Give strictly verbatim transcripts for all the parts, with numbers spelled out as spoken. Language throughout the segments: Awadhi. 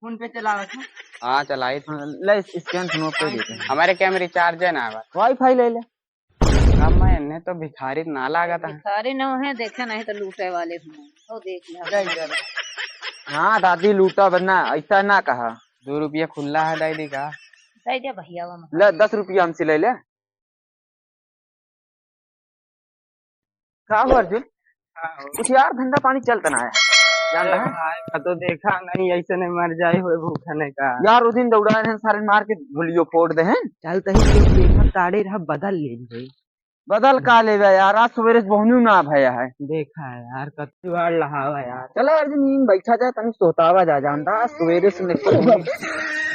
फोन पे चलावत है। हाँ, चलाई। हाँ, ले, स्कैन फोन पे देते हैं। हमारे क्या में रिचार्ज है ना बा। वाईफाई ले ले। अब मैं इन्हें तो भिखारी ना लागत है। भिखारी न है, देखे नहीं तो लूटे वाले हुए। ओ देख ले। हाँ दादी, लूटा बन्ना, ऐसा ना कहा। दो रुपया खुल्ला है, दे दी का? दे दे भैया, वो ले, दस रुपया हमसे ले ले। का हो अर्जुन? हाँ हो। कुछ यार धंधा पानी चलत ना है, जानता अरे है? भाई, मैं तो देखा नहीं, ऐसे नहीं मर जाए हुए भूखने का। यार, उस दिन दौड़ा रहे हैं, सारे मार के धुलियो फोड़ दे हैं। चलते ही क्यों देखा, ताड़े रहा, बदल ले भाई। बदल का लेबे यार, आज सवेरे से बहुनू ना भया है। देखा है यार, कत जुगाड़ लहावा यार। चला अर्जुन, यहीं बैठा जाए, तनी सोतावा जा, जानता, आज सवेरे से निकल।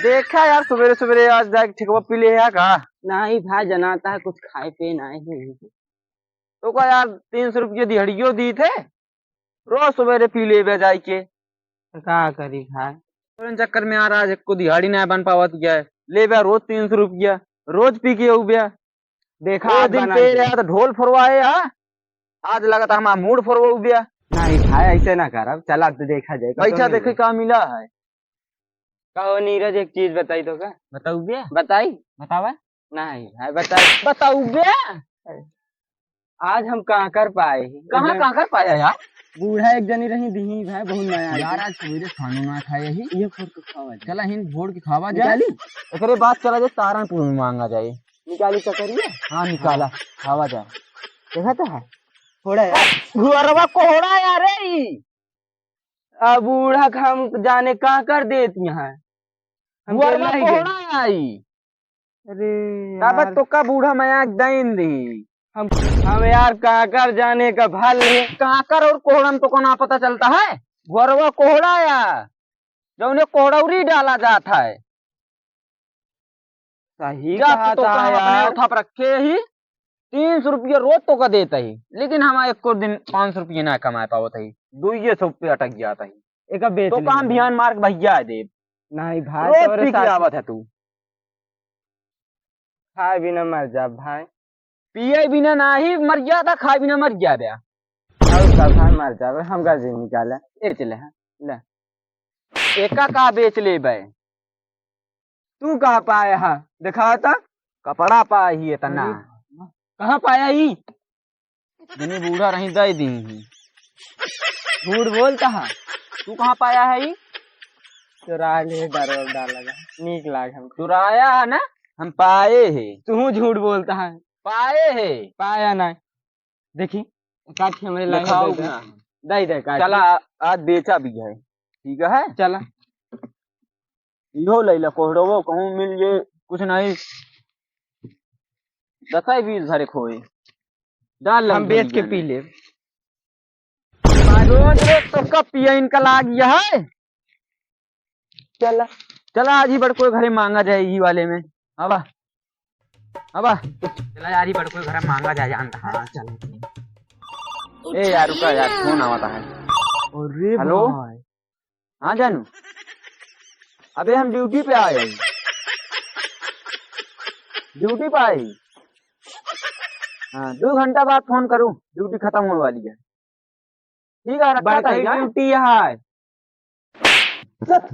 देखा यार, सवेरे सवेरे आज जाके ठेकवा पी ले है का? नहीं भाई, जनाता है कुछ खाए पे नहीं। तो का यार, तीन सौ रुपये दिहाड़ियो दी थे, रोज सवेरे पी लेबे जाई के। तो का करी भाई? तोरे चक्कर में यार आज एको दिहाड़ी ना बन पावत गया है। लेबे रोज तीन सौ रुपया, रोज पी के उबे। देखा वो आज दिन बना पे के। यार तो ढोल फोरवाए हा, आज लगत है हमारा मूड फोरवा उबे। नहीं भाई, ऐसे ना करब, चला तो देखा जाए। पैसा देखे का मिला है। कहो नीरज, एक चीज बताई तो का? बताऊ बे? बताई? बतावा। नहीं भाई, बताई। बताऊ बे? आज हम कांकर पाए ही। कहाँ एक जन- कांकर पाया यार? बूढ़ा एक जनी रही, दिही भाई, बहुत नया है। यार, आज सवेरे खानो ना खाए ही। ये फोड़ के खावा जाए। चला हिन फोड़ के खावा जाए। निकाली? एकरे बाद चला जाए तारनपुर में मांगा जाए। निकाली चकरिया? हाँ, निकाला। हाँ। खावा जाए। देखा तो है? फोड़ा यार। घुअरवा कोहड़ा यार रे ई। अब बूढ़ा के हम जाने का कर देती हैं। हम बुआरवा केला ही कोहड़ा गए। आई। अरे तब यार। तो का बूढ़ा मया दैन दी। हम, हम यार काकर जाने का भल है। काकर और कोहड़न तो को ना पता चलता है। बुआरवा कोहड़ा या जौने कोहड़ौरी डाला जात है। सही जा कहा तो था का हम अपने यार। उठा पर रखे ही, तीन सौ रुपया रोज तो का देता ही, लेकिन हम एको दिन पाँच सौ रुपया ना कमा पावत ही, दुइये सौ पे अटक जाता ही। एका बेच तो ले काम भाई। भियान मार के भैया देब। नहीं भाई, रोज तोरे पी के साथ आवत है तू। खाए बिना मर जा भाई। पिए बिना नाही मर जाता, खाए बिना मर जाबे। और का भाई मर जाबे, हम का जी निकाले, बेच ले, हाँ, ले। एका का बेच लेबे? तू कहाँ पाया हा? दिखावा तो। कपड़ा पाया ही इतना। अरे, कहाँ पाया ही? जनी बूढ़ा रही, दे दी ही। झूठ बोलता है। तू कहाँ पाया है ई? चुरा ले, डर डाला, नीक लाग हम। चुराया है ना? हम पाए है। तू झूठ बोलता है। पाए है। पाया ना। देखी, काट के हमरे लागे दिखाओ दे दे। ना। दे दे काट चला, के। आज बेचा भी है, ठीक है? चला। इहो लैला, कोहड़वो कहूँ मिल जे, कुछ नहीं। दसाई बीस धरे खोए। डाल हम लग बेच के जाने। पी लेब। रोज रोज तो कब पिए इनका लाग यह है? चला। चला, आज ही बड़को घरे मांगा जाए, ई वाले में। आवा। आवा। चला यार, ई बड़को घरे मांगा जाए, जान। हाँ, चला। ए यार, रुका यार, फोन आवता है। अरे हेलो? भाई। हाँ जानू, अबे हम ड्यूटी पे आए हैं। ड्यूटी पे आए। हाँ, दो घंटा बाद फोन करूँ, ड्यूटी खत्म होने वाली है। ठीक है, रखा था बड़का यार। ड्यूटी है। चुप।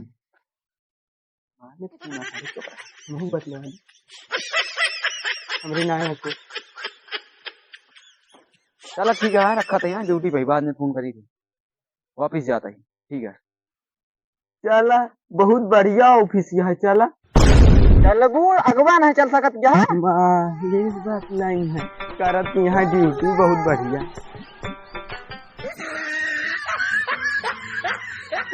मालिक की ना करे चुप। मुंह बदले वाली। हमरे ना है को। चला ठीक है, रखा था यहाँ ड्यूटी पे, बाद में फोन करी थी, वापिस जाता ही। ठीक है। चला, बहुत बढ़िया ऑफिस है, चला। चलबू, अगवा नहीं चल सकत क्या? वाह, ये बात नहीं है। करत यहाँ ड्यूटी बहुत बढ़िया।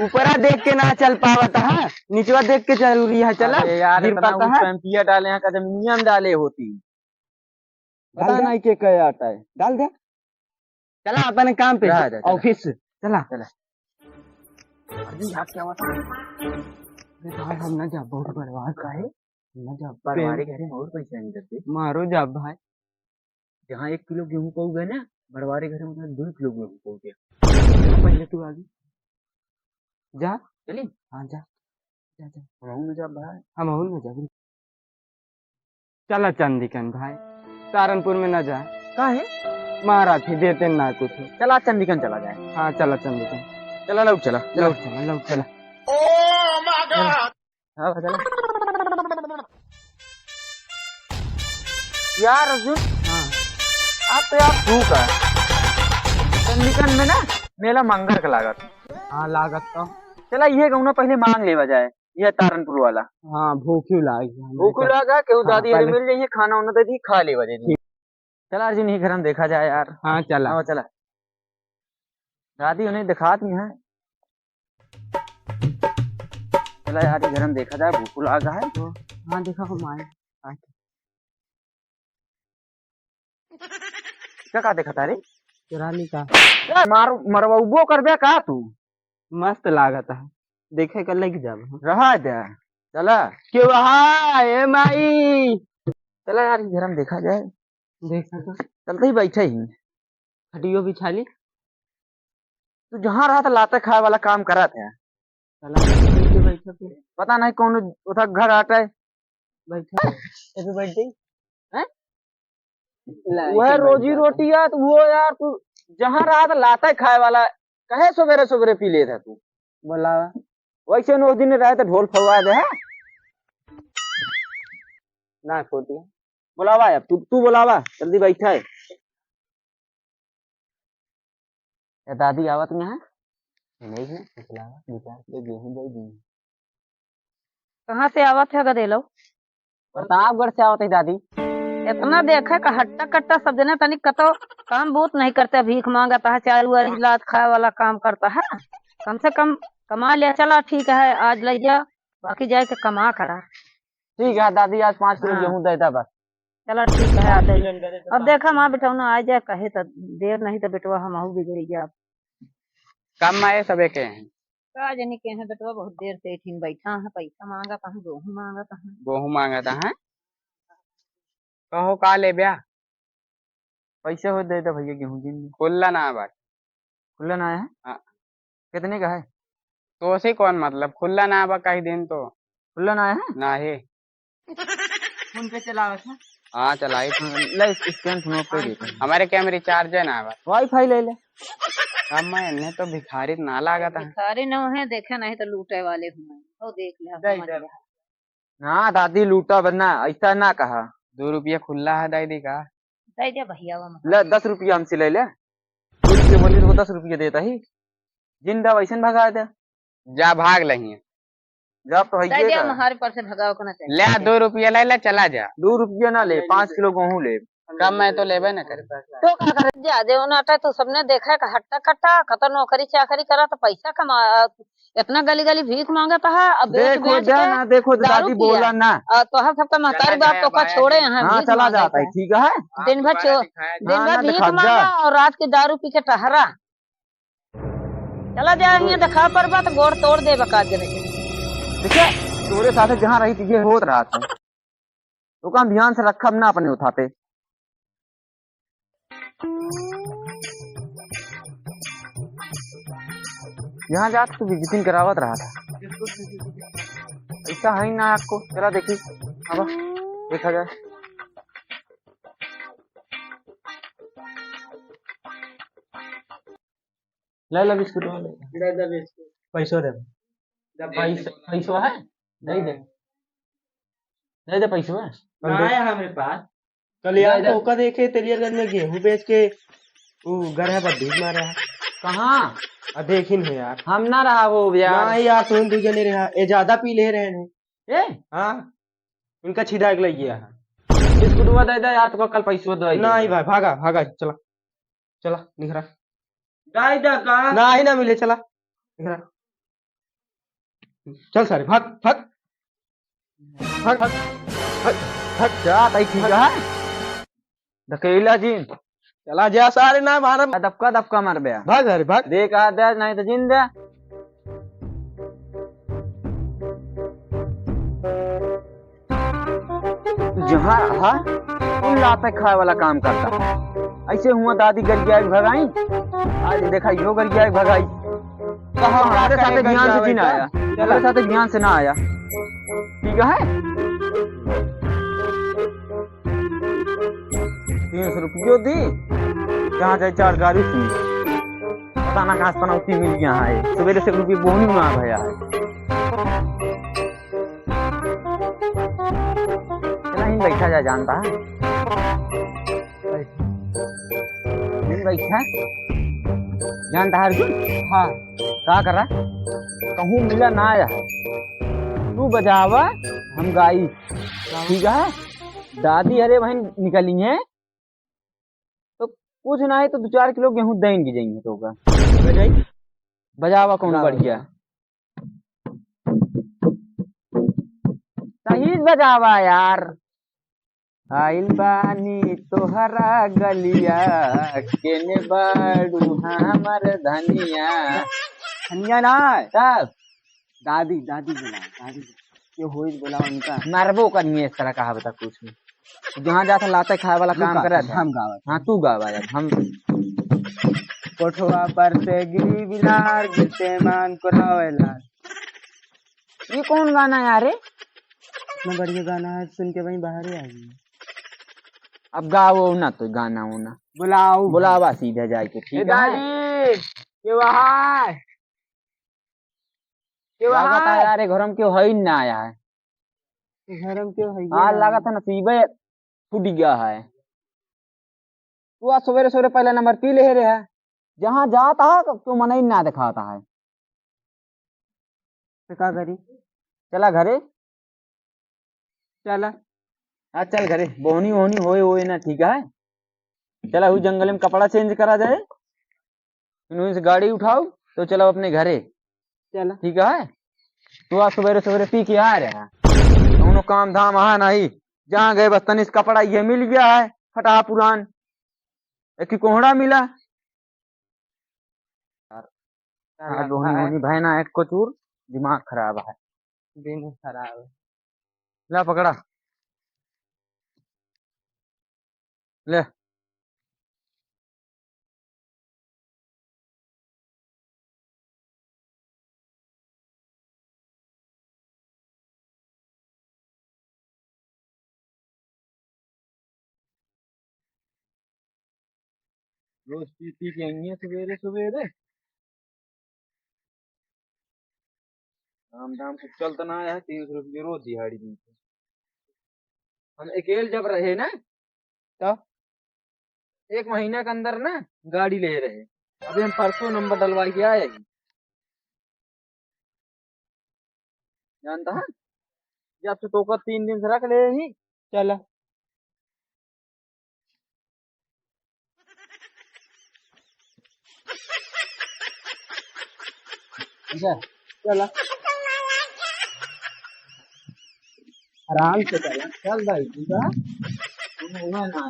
ऊपरा देख के ना चल पावत है, निचवा देख के जरूरी है। चला, अरे यार, गिर इतना पड़ता है। ऊंचा पिया डाले हैं, कदम नियम डाले होती। पता डाल दे। नहीं के कहे आता है। डाल दे। चला अपने काम पे, जा, जा, चला। ऑफिस। चला। चला। अभी यहाँ क्या हुआ था? अरे भाई, हम ना जा, बहुत बर्बाद का है। हम ना जा, बरवारे घरे में और पैसा नहीं करते। मारो जा भाई। जहाँ एक किलो गेहूं पाऊ गए ना, बरवारे घरे में उतना दो किलो गेहूं पाऊ गया। पहले तू आगे। जा। चली? हाँ, जा। जा, जा। हम ना जा भाई। हम ना जा। चला चंदिकन भाई, सारनपुर में ना जा। काहे? मारा थे, देते ना कुछ। चला चंदिकन चला जाए। हाँ, चला चंदिकन। चला लौट चला, चला। लौट चला, लौट चला। हाँ, चला। यार अर्जुन, हाँ। अब तो यार भूख है। चंडिकन में ना मेला मंगर का लागत। हाँ, लागत तो। चला, ये गौना पहले मांग लेवा जाए, ये तारनपुर वाला। हाँ, भूख ही लाग गया। भूख लाग गया, केहू हाँ, दादी हरे पहले मिल जाइए, खाना उन्हें दे दी, खा लेवा जाए। चला अर्जुन, ये घर हम देखा जाए यार। हाँ, चला। हाँ, चला। दादी उन्हें दिखात नहीं है। चला यार, ये घर हम देखा जाए, भूख लाग है। हाँ, देखा हम आए। आए। क्या का देखा तारे? चुरानी का। ए, मार, मरवाउबो करबे का तू? मस्त लागत है, देखे के लग जाब। रहा दे, चला। के वहा, ए माई। चला यार, घर हम देखा जाए। देखा तो। चलते ही बैठे ही। खटियो बिछा ली। तू जहाँ रहा था लाते खाए वाला काम करत है। चला, बैठो, बैठो फिर। पता नहीं कौन उधर घर आटे। बैठो, ये भी बैठ गई। हैं? ला, वह ऐसे रोजी बैठ जाता। रोटी यार, वो यार तू जहाँ रहा था लाते खाए वाला, कहे सुबेरे सुबेरे पी लेता तू? बोलावा। वैसे न उस दिन रहे तो ढोल फलवा दे है। ना खोटी। बोलावा अब, तू, तू बोलावा, जल्दी बैठा है। ए दादी आवत में है? नहीं है, कुछ लावा, दो चार किलो गेहूं दे दी। कहाँ से आवत है गदेलो? प्रतापगढ़ से आवत है दादी। इतना देखे का हट्टा कट्टा सब जने तनी कतो काम बूत नहीं करते, भीख मांगत है, चारू आरी लात खाए वाला काम करता है। कम से कम कमा लिया, चला ठीक है, आज ले जा, बाकी जाए के कमा करा। ठीक है दादी, आज पाँच किलो हाँ। गेहूं दे दा बस। चला ठीक है, आते हैं। अब देखा माँ बेटौना आ जाए, कहे तो देर नहीं तो बेटवा हम आहू बिगड़ी जाब। काम में आए सबे के हैं। का जानी के हैं बेटवा, बहुत देर से इठिन बैठा है, पैसा मांगत है, गेहूं मांगत है। गेहूं मांगत है। कहो का लेब्या? पैसा हो दे दे भैया, गेहूं जिन दे। खुल्ला ना बा। खुल्ला ना आया है? हाँ। कितने का है? तो से कौन मतलब, खुल्ला ना बा कही दिन तो। खुल्ला ना आया है? ना है। फोन पे चलावत है? हाँ, चलाई। ले, स्कैन फोन पे देख। हमारे क्या में रिचार्ज है ना बा। वाईफाई ले ले। अब मैं इन्हें तो भिखारी ना लागत है। भिखारी न है, देखे नहीं तो लूटे वाले हुए। हो देख ले, दे समझ दे। ले। ना दादी, लूटा बदना, ऐसा ना कहा। दो रुपया खुल्ला है, दे दी का? दे दे भैया, वो ले, दस रुपया हमसे ले ले। दो रुपया बोली तो दस रुपया देता ही। जिंदा वैसन भगा दे। जा भाग लही। जा तो है दे दे, का? हमारे पर से भगाओ को ना चाहिए। ले, दो रुपया ले ले, चला जा। दो रुपया ना ले, पाँच किलो गेहूं ले। कम मैं तो लेबे न करे। तो का करे? जा दे, उन आटा तो सबने देखा है, हट्टा कट्टा, कतो नौकरी चाकरी करा तो पैसा कमा, इतना गली गली भीख मांगत है, अब बेच देखो बेच जा के ना, देखो दारू दादी पिया। बोला ना। और तोहर सबका महतारी बाप तो का छोड़े हैं, हाँ, भीख चला मांगे जाता है, के। ठीक है। दिन भर चो-, दिन हाँ, भर ना भीख दिखा जा। मांगा और रात के दारू पी के टहरा। चला जा, हियां देखा परबा तो गोड़ तोड़ देबा का जने के। देखिए, तोरे साथे जहाँ रही थी, ये होत रहा था। तो काम ध्यान से रखब ना अपने उठाते। यहाँ जात तू विजिटिंग करावत रहा था। ऐसा है ही ना आपको, चला देखी, अब देखा जाए। ले ले बिस्कुट वाले। दे दे बिस्कुट। पैसो दे। जब पैस-, पैसो है? दे दे। दे दे पैसो है। ना आया हमारे पास। कल यार दे दे। ओका देखे तेलियागंज में गेहूं बेच के उ गरहा पर भीख मारा है। कहाँ? आ देखिन है यार। हम ना रहा वो यार। ना यार, तुम दू जने रहा। ए ज्यादा पी ले रहे हैं। ए? हाँ। उनका छिदा के लग गया है। बिस्कुटवा दे दे यार, तो कल पैसो दे दे। नहीं भाई, भागा, भागा, चला। चला, निखरा। दाई दा का? नाही ना मिले, चला। निखरा। चल सारे, भाग, भाग। भाग, भाग, भाग, भाग। जा, ताई ठीक है। धकेला जी। चला जा सारे, ना मारब। दबका, दबका मार बे। भाग सारे, भाग। दे का दे, नहीं तो जिन दे। जहाँ रहा, उन लाते खाए वाला काम करता। ऐसे हुआ दादी गरिया के भगाई, आज देखा इहो गरिया के भगाई। तो हम हमारे साथे ध्यान से जिन आया, हमारे साथे ध्यान से ना आया। ठीक है? तीन सौ रुपयो दी, जहाँ जाए चार गाड़ी सुनी। पता ना कहाँ से पनौती मिल गया है, सवेरे से रुपये बोहनी ना भया है। बैठा जा, जानता है? नहीं बैठा। जानता है अर्जुन? हाँ। का करा? कहूँ मिला ना आया। तू बजावा, हम गाई। ठीक है? दादी अरे बहन निकली हैं, तो कुछ ना है तो दो चार किलो गेहूँ देंगे जाएंगे तो का। बजाई? बजावा कौन गावा। बढ़िया। सही बजावा यार। आइल बानी तोहरा गलिया, केने बाड़ू हमर धनिया। धनिया ना है। तब? दादी, दादी बोला, दादी। के होई बोला उनका। मारबो करिए इस तरह कहा बता कुछ भी। जहाँ जात लाते खाए वाला काम रुका, करत है। हम गावत हाँ, तू गावा यार, हम कोठवा पर से गिरी बिलार, गिरते मान को रावेला। ये कौन गाना है यार? इतना बढ़िया गाना है, सुन के वहीं बाहर ही आ गई। अब गाओ ना तो गाना हो ना। बुलाओ। बुलावा सीधा जाके, ठीक ए है? दादी, के वहाँ? के क्या वहाँ? बता यार, ये घर में क्यों है ही ना आया है? घर में क्यों है ही हाँ, ना? लगा था नसीबे फूट गया है। तू आज सवेरे सवेरे पहला नंबर पी ले रहे है। जहाँ जाता है तो क्यों मनई ना दिखाता है। तो का करी? चला घरे। चला। हाँ चल घरे, बोहनी वोहनी होए होए ना, ठीक है। चला हुई जंगल में कपड़ा change करा जाए, फिर वहीं से गाड़ी उठाओ तो चलो अपने घरे। चला। ठीक है, तू आज सवेरे सवेरे पी के आ रहा है, कौनो काम धाम है नहीं, जहाँ गए बस तनिस कपड़ा ये मिल गया है फटा पुरान, एक ही कोहड़ा मिला। हाँ, दोहनी होनी भय ना एक को चूर, दिमाग खराब है। दिन खराब है। ला पकड़ा। ले। रोज पी पी के आइए सवेरे सवेरे। काम धाम कुछ चलता ना है, तीन सौ रुपये रोज दिहाड़ी मिलते। हम अकेले जब रहे ना, तो एक महीना के अंदर ना गाड़ी ले रहे। अभी हम परसों नंबर डलवा के आए हैं। जानता है, जब से तोका तीन दिन से रख ले ही। चला। अच्छा, चला। आराम से चला, चल भाई, ठीक है? तुम हुआ ना।